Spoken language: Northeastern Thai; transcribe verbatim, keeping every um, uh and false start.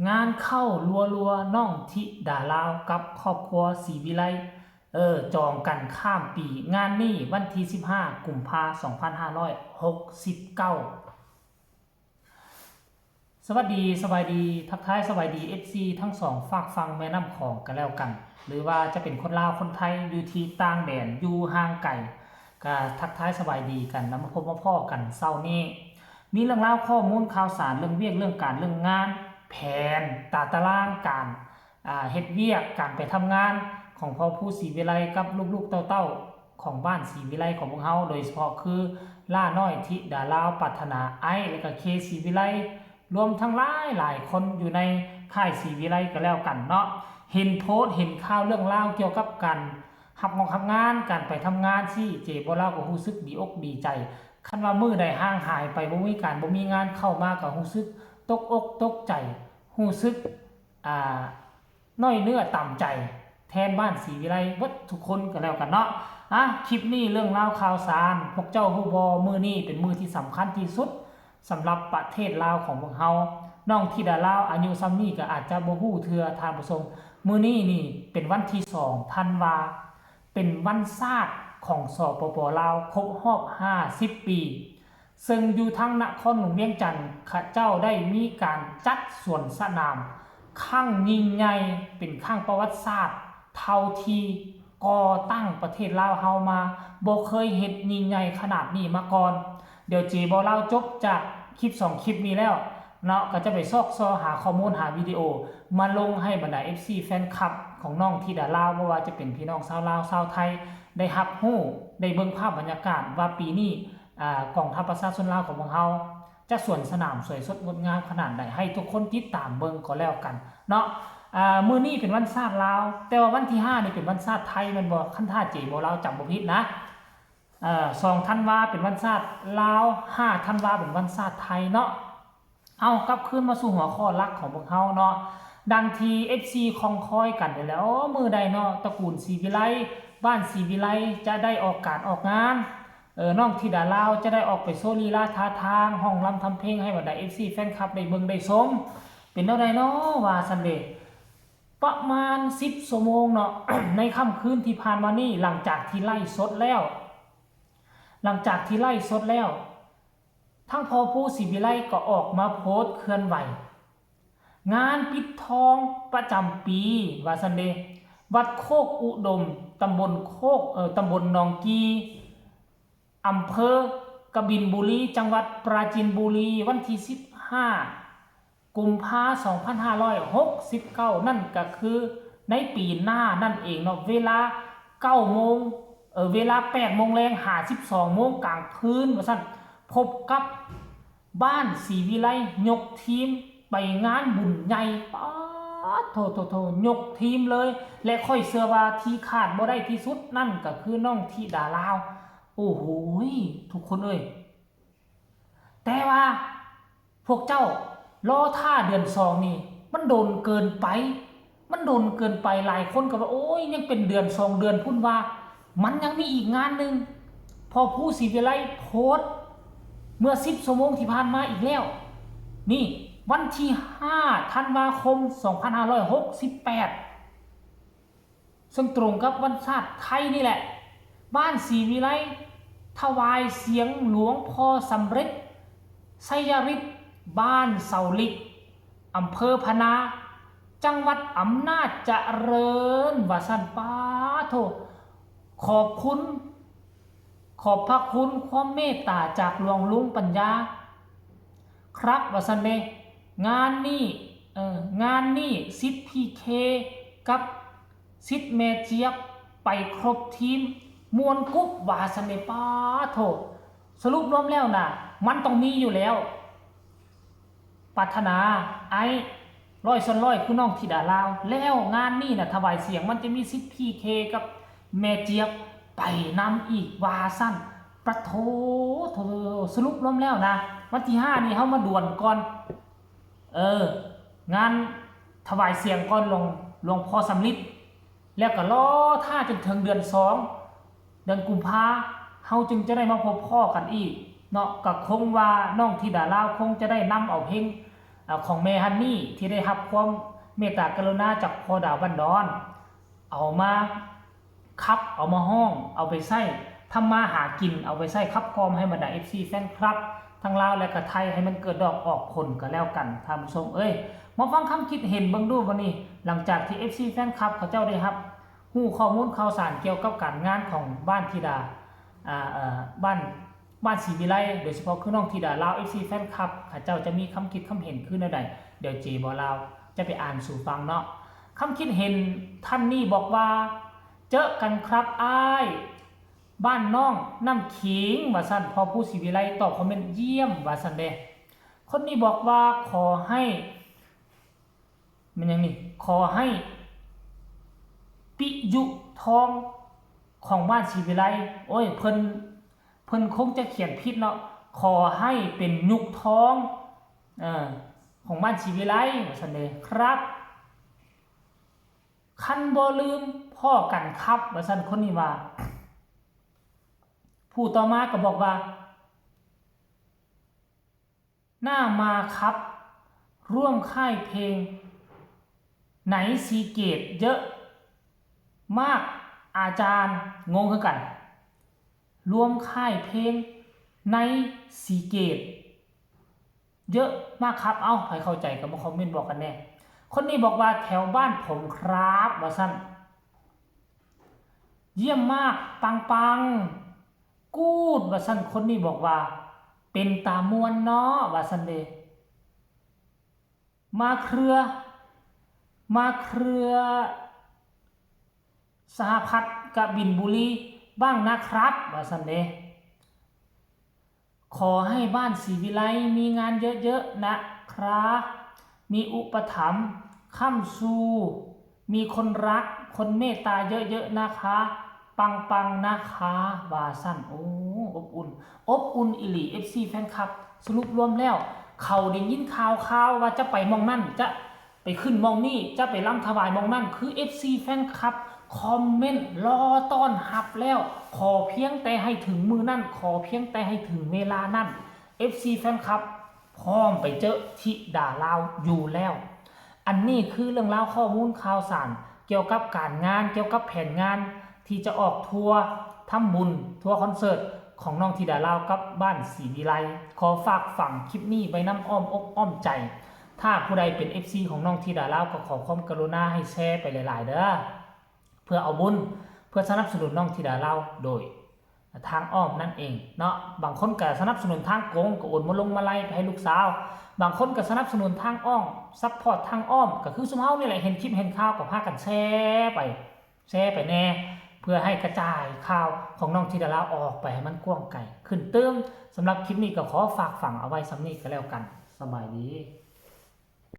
งานเข้ารัวๆ น้องธิดาลาวกับครอบครัวศรีวิไล เออ จองกันข้ามปี งานนี้วันที่สิบห้า กุมภา สองพันห้าร้อยหกสิบเก้า สวัสดี สบายดี ทักทายสบายดี เอฟซี ทั้งสองฟากฝั่งแม่น้ำของกันแล้วกัน หรือว่าจะเป็นคนลาวคนไทยอยู่ที่ต่างแดนอยู่ห่างไกล ก็ทักทายสบายดีกันแล้วมาพบมาพ้อกันเช้านี้ มีเรื่องราวข้อมูลข่าวสารเรื่องเวียกเรื่องการเรื่องงาน แผนตาตารางการ อ่า เฮ็ดเวียกการไปทำงานของพ่อผู้ศรีวิไลกับลูกๆเต้าๆของบ้านศรีวิไลของพวกเฮา โดยเฉพาะคือล่าน้อยธิดาลาว ปรารถนาไอซ์ และก็เคศรีวิไล รวมทั้งหลายหลายคนอยู่ในค่ายศรีวิไลก็แล้วกันเนาะ เห็นโพสต์เห็นข่าวเรื่องราวเกี่ยวกับการรับงอกรับงาน การไปทำงานซี่ เจบ่าวลาวก็รู้สึกดีอกดีใจ คันว่ามื้อใดห่างหายไปบ่มีการบ่มีงานเข้ามาก็รู้สึกตกอกตกใจ รู้สึก อ่า น้อยเนื้อต่ำใจแทนบ้านศรีวิไลเบิดทุกคนก็แล้วกันเนาะ อ่ะ คลิปนี้เรื่องราวข่าวสาร พวกเจ้าฮู้บ่ มื้อนี้เป็นมื้อที่สำคัญที่สุดสำหรับประเทศลาวของพวกเฮา น้องธิดาลาวอายุส่ำนี้ก็อาจจะบ่ฮู้เทื่อ ท่านผู้ชม มื้อนี้นี่เป็นวันที่สองธันวา เป็นวันชาติของ สปป ลาว ครบรอบห้าสิบปี ซึ่งอยู่ทางนครหลวงเวียงจันทน์ เขาเจ้าได้มีการจัดสวนสนามครั้งยิ่งใหญ่ เป็นครั้งประวัติศาสตร์ เท่าที่ก่อตั้งประเทศลาวเฮามา บ่เคยเฮ็ดยิ่งใหญ่ขนาดนี้มาก่อน เดี๋ยวเจบ่าวลาวจบจากคลิปสองคลิปนี้แล้วเนาะ ก็จะไปซอกซอหาข้อมูลหาวิดีโอ มาลงให้บรรดา เอฟซี แฟนคลับของน้องธิดาลาว บ่ว่าจะเป็นพี่น้องชาวลาวชาวไทย ได้รับรู้ ได้เบิ่งภาพบรรยากาศว่าปีนี้ อ่า กองทัพประชาชนลาวของพวกเฮา จะสวนสนามสวยสดงดงามขนาดใด ให้ทุกคนติดตามเบิ่งก็แล้วกันเนาะ อ่า มื้อนี้เป็นวันชาติลาว แต่ว่าวันที่ห้านี่เป็นวันชาติไทยแม่นบ่ คันถ้าเจบ่าวลาวจำบ่ผิดนะ เอ่อ สองธันวาเป็นวันชาติลาว ห้าธันวาเป็นวันชาติไทยเนาะ เอากลับคืนมาสู่หัวข้อหลักของพวกเฮาเนาะ ดังที่ เอฟซี คองคอยกันนี่แหละ โอ้ มื้อใดเนาะ ตระกูลศรีวิไล บ้านศรีวิไลจะได้ออกการออกงาน เออ น้องธิดาลาวจะได้ออกไปโชว์ลีลาท่าทาง ฮ้องรำทำเพลงให้บรรดา เอฟซี แฟนคลับได้เบิ่งได้ชม เป็นแนวใดเนาะ ว่าซั่นเด้ ประมาณสิบชั่วโมงเนาะ ในค่ำคืนที่ผ่านมานี้ หลังจากที่ไลฟ์สดแล้ว หลังจากที่ไลฟ์สดแล้ว ทางพ่อผู้ศรีวิไลก็ออกมาโพสต์เคลื่อนไหว งานปิดทองประจำปี ว่าซั่นเด้ วัดโคกอุดม ตำบลโคก เอ่อ ตำบลหนองกี่ อำเภอกบินบุรี จังหวัดปราจีนบุรี วันที่สิบห้า กุมภา สองพันห้าร้อยหกสิบเก้า นั่นก็คือในปีหน้านั่นเองเนาะ เวลาเก้าโมง เออ เวลาแปดโมงแลง หา สิบสองโมงกลางคืน ว่าซั่น พบกับบ้านศรีวิไลยกทีมไปงานบุญใหญ่ ป๊าดโถ โถ โถ ยกทีมเลย และข้อยเชื่อว่าที่ขาดบ่ได้ที่สุดนั่นก็คือน้องธิดาลาว โอ้โหย ทุกคนเอ้ย แต่ว่าพวกเจ้ารอท่าเดือนสองนี่ มันโดนเกินไป มันโดนเกินไป หลายคนก็ว่า โอ้ย ยังเป็นเดือนสองเดือนพุ้นว่า มันยังมีอีกงานหนึ่ง พ่อผู้ศรีวิไลโพสต์เมื่อสิบชั่วโมงที่ผ่านมาอีกแล้ว นี่ วันที่ห้าธันวาคม สองพันห้าร้อยหกสิบแปด ซึ่งตรงกับวันชาติไทยนี่แหละ บ้านศรีวิไล ถวายเสียงหลวงพ่อสำริด ไชยฤทธิ์ บ้านเสาหลิก อำเภอพะนา จังหวัดอำนาจเจริญ ว่าซั่น ป๊าดโถ ขอบคุณ ขอบพระคุณความเมตตาจากหลวงลุงปัญญา ครับ ว่าซั่นเด้ งานนี้ เออ งานนี้สิทธิ์พี่เคกับสิทธิ์แม่เจี๊ยบไปครบทีม ม่วนกุ๊บ ว่าซั่นเด้ ป๊าดโถ สรุปรวมแล้วน่ะ มันต้องมีอยู่แล้ว ปรารถนา ไอซ์ ร้อยส่วนร้อย คือน้องธิดาลาว แล้วงานนี้น่ะ ถวายเสียงมันจะมีสิทธิ์พี่เคกับแม่เจี๊ยบไปนำอีก ว่าซั่น ปะโถ โถ สรุปรวมแล้วนะ วันที่ห้านี่เฮามาด่วนก่อน เออ งานถวายเสียงก่อนหลวง หลวงพ่อสำริด แล้วก็รอท่าจนถึงเดือนสอง เดือนกุมภา เฮาจึงจะได้มาพบพ้อกันอีกเนาะ ก็คงว่าน้องธิดาลาวคงจะได้นำเอาเพลง อ่า ของแม่ฮันนี่ที่ได้รับความเมตตากรุณาจากพ่อดาวบ้านดอน เอามาขับ เอามาฮ้อง เอาไปใช้ทำมาหากิน เอาไปใช้ขับกล่อมให้บรรดา เอฟซี แฟนคลับ ทั้งลาวและก็ไทยให้มันเกิดดอกออกผลก็แล้วกัน ท่านผู้ชมเอ้ย มาฟังคำคิดเห็นเบิ่งดูบัดนี้ หลังจากที่ เอฟซี แฟนคลับเขาเจ้าได้รับรู้ข้อมูลข่าวสารเกี่ยวกับการงานของบ้านธิดา อ่า เอ่อ บ้าน บ้านศรีวิไล โดยเฉพาะคือน้องธิดาลาว เอฟซี แฟนคลับ เขาเจ้าจะมีคำคิดคำเห็นคือแนวใด เดี๋ยวเจบ่าวลาวจะไปอ่านสู่ฟังเนาะ คำคิดเห็นท่านนี้บอกว่า เจอกันครับอ้าย บ้านน้องน้ำขิง ว่าซั่น พ่อผู้ศรีวิไลตอบคอมเมนต์เยี่ยม ว่าซั่นเด้ คนนี้บอกว่าขอให้ มันหยังนี่ ขอให้ ปิยุทองของบ้านศรีวิไล โอ้ย เพิ่น เพิ่นคงจะเขียนผิดเนาะ ขอให้เป็นยุคทอง เออ ของบ้านศรีวิไล ว่าซั่นเด้ ครับ คันบ่ลืมพ้อกันครับ ว่าซั่นคนนี้ว่า ผู้ต่อมาก็บอกว่า หน้ามาครับ ร่วมค่ายเพลงไหน ศรีเกตเยอะมาก อาจารย์ งงคือกัน รวมค่ายเพลงในศรีเกตเยอะมากครับ เอ้า ใครเข้าใจก็มาคอมเมนต์บอกกันแน่ คนนี้บอกว่าแถวบ้านผมครับ ว่าซั่น เยี่ยมมาก ปังปัง กู๊ด ว่าซั่น คนนี้บอกว่า เป็นตาม่วนเนาะ ว่าซั่นเด้ มาเครือ มาเครือ สหพัฒน์กบินบุรีบ้างนะครับ ว่าซั่นเด้ ขอให้บ้านศรีวิไลมีงานเยอะๆ นะครับ มีอุปถัมภ์ค้ำชู มีคนรัก คนเมตตาเยอะๆ นะคะ ปังๆ นะคะ ว่าซั่น โอ้ อบอุ่น อบอุ่นอีหลี เอฟซี แฟนคลับ สรุปรวมแล้ว เขาได้ยินข่าวๆ ว่าจะไปหม่องนั่น จะไปขึ้นหม่องนี่ จะไปรำถวายหม่องนั่น คือ เอฟซี แฟนคลับ คอมเมนต์รอต้อนรับแล้ว ขอเพียงแต่ให้ถึงมื้อนั้น ขอเพียงแต่ให้ถึงเวลานั้น เอฟซี แฟนคลับ พร้อมไปเจอธิดาลาวอยู่แล้ว อันนี้คือเรื่องราวข้อมูลข่าวสาร เกี่ยวกับการงาน เกี่ยวกับแผนงานที่จะออกทัวร์ทำบุญ ทัวร์คอนเสิร์ตของน้องธิดาลาวกับบ้านศรีวิไล ขอฝากฝังคลิปนี้ไว้นำอ้อมอกอ้อมใจ ถ้าผู้ใดเป็น เอฟซี ของน้องธิดาลาวก็ขอความกรุณาให้แชร์ไปหลายๆ เด้อ เพื่อเอาบุญ เพื่อสนับสนุนน้องธิดาลาวโดยทางอ้อมนั่นเองเนาะ บางคนก็สนับสนุนทางกง ก็โอนมาลงมาลัยไปให้ลูกสาว บางคนก็สนับสนุนทางอ้อม ซัพพอร์ตทางอ้อม ก็คือซุมเฮานี่แหละ เห็นคลิปเห็นข่าวก็พากันแชร์ไป แชร์ไปแน่ เพื่อให้กระจายข่าวของน้องธิดาลาวออกไปให้มันกว้างไกลขึ้นเติม สำหรับคลิปนี้ก็ขอฝากฝังเอาไว้ส่ำนี้ก็แล้วกัน สบายดี